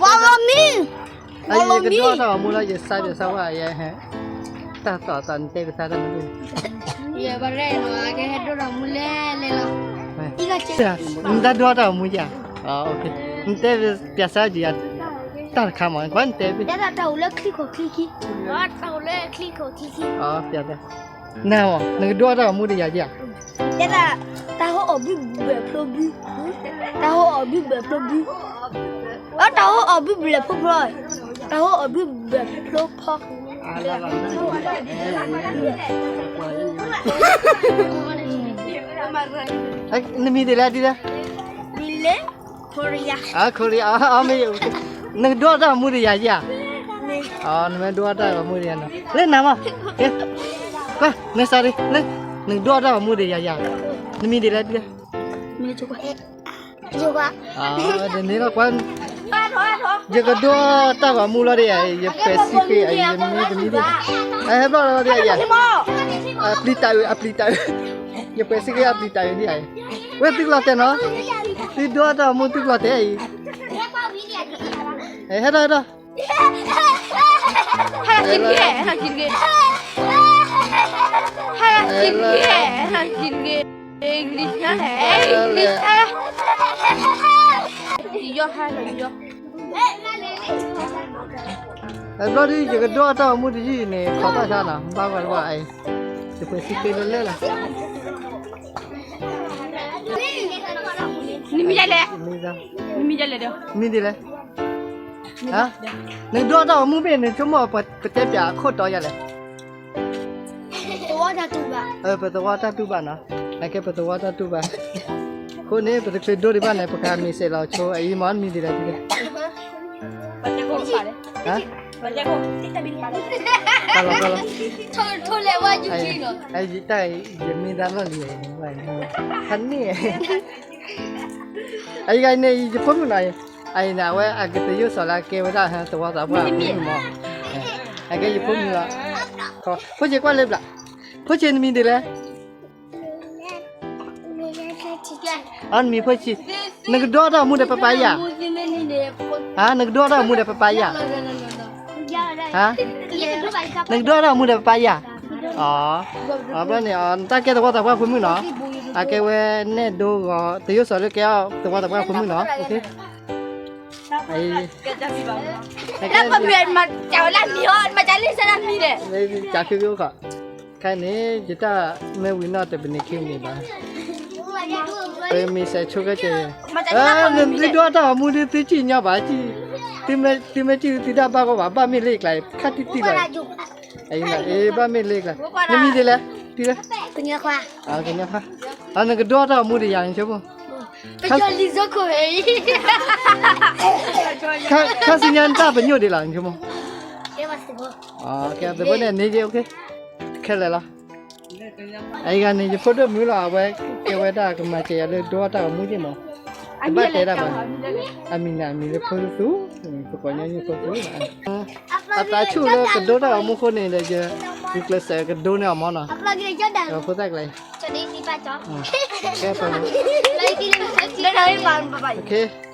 Follow me. အယကဒိၣ်တၢ်ဂီၤမူလၢ ယစါပၠးစၢ်ဝဲယဟဲ, တၢ်သီၣ်သီၣ် နတဲကစၢ်တၢ်မနုၤ, ယဘၣ်ရဲၣ်နီၤ အကဟဲဒိၣ်တၢ်ဂီၤမူလဲၣ်လဲၣ်လီၤ. နတၢ်ဒိၣ်တၢ်ဂီၤမူယၤ, နတဲပၠးစၢ်ယၤ တၢ်တခါမး ကွၢ်နတဲပၠး, တၢ်အိၣ်လၢချံခိၣ်ခံခံ, တၢ်အိၣ်လၢချံခိၣ်ခံခံ, နၤမး နကဒိၣ်တၢ်ဂီၤမူဒီးယၤယၤ တဲဒၣ် တၢ်ဟိအီၣ်ဘုဘၢၣ်ဖျိဘု, တၢ်ဟိအီၣ်ဘုဘၢၣ်ဖျိဘု, တၢ်ဟိအီၣ်ဘုဘၢၣ်ဖျိဖျိ, တၢ်ဟိအီၣ်ဘုဘၢၣ်ဖျိဖီ, နမံၤဒ်လဲၣ်ဒ်လဲၣ်, မံၤလၢ ခိရံယါ, ခိရံယါ, နကဒိၣ်တၢ်ဂီၤမူဒီးယၤယၤ, နမ့ၢ်ဒိၣ်တၢ်ဂီၤမူဒီးယၤနီၤ လၢနၤမး, ကွၢ် နစါဒ်လၢ နကဒိၣ်တၢ်ဂီၤမူဒီးယၤယၤ, နမံၤဒ်လဲၣ်ဒ်လဲၣ်, ဒ်န့ၣ်လီၤကွၢ်, ယကဒိၣ်တၢ်ဂီၤမူလီၤဒီးယၤ ယပှဲၤစံဃ့ ယမံၤတမံၤဒ်, ဟဲဘျီၣ်လီၤဒီးယၤ, အပျံၤတၢ်အုး အပျံၤတၢ်အုး, ယပှဲၤစံဃ့အပျံၤတၢ်အုးဒ်အံၤ, ဝဲသုကျီၢ်တဲနီၤ, သုဒိၣ်တၢ်ဂီၤမူသုကျီၢ်တဲအံၤ, ဟဲထီၣ်ဟဲထီၣ် ဟဲလီၤက့ၤတက့ၢ်, ဟဲလီၤက့ၤတက့ၢ်, ဟဲလီၤက့ၤတက့ၢ်, ဟဲလီၤက့ၤတက့ၢ်, English နၤလဲၣ်, English နၤလဲၣ်, ယီၤဟဲလီၤယီၤ, ဘျီဒ်ယကဒိၣ်တၢ်ဂီၤမူတယုၢ်အံၤန့ၣ် ခိးဘၣ်ဆါနီၤ ဘၣ်ဝဲတဝဲအံၤ, ယပှဲၤစံဃ့လၢလဲၣ်လီၤ, နမံၤဒ်လဲၣ်, နမံၤဒ်လဲၣ်ဒီး, မံၤဒ်လဲၣ် နကဒိၣ်တၢ်ဂီၤမူမ့ၢ် နဆိကမိၣ်ပတဲပၠးအခိၣ်တီယၤလဲၣ်, သဝီတၢ်တူၢ်ဘၣ်, ပသဝီတၢ်တူၢ်ဘၣ်နီၤ, အကဲပသဝီတၢ်တူၢ်ဘၣ်, အဃိန့ၣ် ပတချုးဒိၣ်ဒံးဘၣ်န့ၣ် ပကမ့ၢ်စဲးလီၤဆိအံၤမ့ၢ် နမံၤဒ်လဲၣ်ဒ်လဲၣ်, တၢ်လီၤ, တၢ်လီၤ, တၢ် ယမ့ၢ်သးလီၢ်လံၤဝဲန့ၣ်, အံၤဂၤန့ၣ် ယဖိမုၣ်နီၤ, အံၤန့ၣ် အဝဲအကသယိၣ်စီၤလၢအကဲဝဲဒၣ်သဝီသးပှၢ်ဖိမုၣ်မး, အကဲယဖိမုၣ်လီၤ, ဖိဆံးကွၢ်လၢဘျး, ဖိဆံးနမံၤဒ်လဲၣ်, အနမံၤဖိဆံး, နကဒိၣ်တၢ်ဂီၤမူဒီးပပၢ်ယၤ, နကဒိၣ်တၢ်ဂီၤမူဒီးပပၢ်ယၤ, နကဒိၣ်တၢ်ဂီၤမူဒီးပပၢ်ယၤ, အဘျီန့ၣ် နတၢ်ကဲသဝီသးပှၢ်ဖိမုၣ်နီၤ, အကဲဝဲနဲၣ်ဒိဂီၤ သယိၣ်စီၤလၢကဲအီၤသဝီသးပှၢ်ဖိမုၣ်နီၤ, ခဲန့ၣ် ယတၢ်မ့ၢ်ဝံၤနီၢ်တပနံးခံန့ၣ်ဘၣ်, ပမ့ၢ်စဲးဆိကဲကဲ, နသုဒိၣ်တၢ်ဂီၤမူဒ်သုထံၣ်ညီဘၣ်, သုမ့ၢ်ထံၣ်သုဒၣ်ဘၣ်ဂီၢ်ဘၣ်, ဘၣ်မ့ၢ်လၢကျါ ခါတံၢ်တံၢ်လီၤ, ဘၣ်မ့ၢ်လၢကျါ, နမံၤဒ်လဲၣ်, ဒ်လဲၣ်, နကဒိၣ်တၢ်ဂီၤမူဒ်ယၤန့ၣ်ဆိကမိၣ်, ခါဆူညါနတၢ်ပညိၣ်ဒ်လဲၣ်န့ၣ်ဆိကမိၣ်, ကဲသဘိန့ၣ်န့ၣ်, ခဲလၢာ်လီၤ. အံၤဂၤန့ၣ် ယဖိဒိၣ်မုၣ်လီၤ, အဝဲကဲဝဲဒၣ်ကမၤစၢၤယၤလၢဒိၣ်တၢ်ဂီၤမူယ့ၢ်မး, တဘၣ်တဲဒၣ်ဘၣ်, အမံၤန့ၣ် အမံၤလၢဖိသူ, ပကိးညီနုၢ်ဖိသူ, အသးဆူၣ်လၢကဒိၣ်တၢ်ဂီၤမူအဃိန့ၣ်ဒီး ယကျဲးစၢးကဒိးန့ၢ်အီၤမးနီၤ, ဖိသၣ်ကျဲ, ကဲ,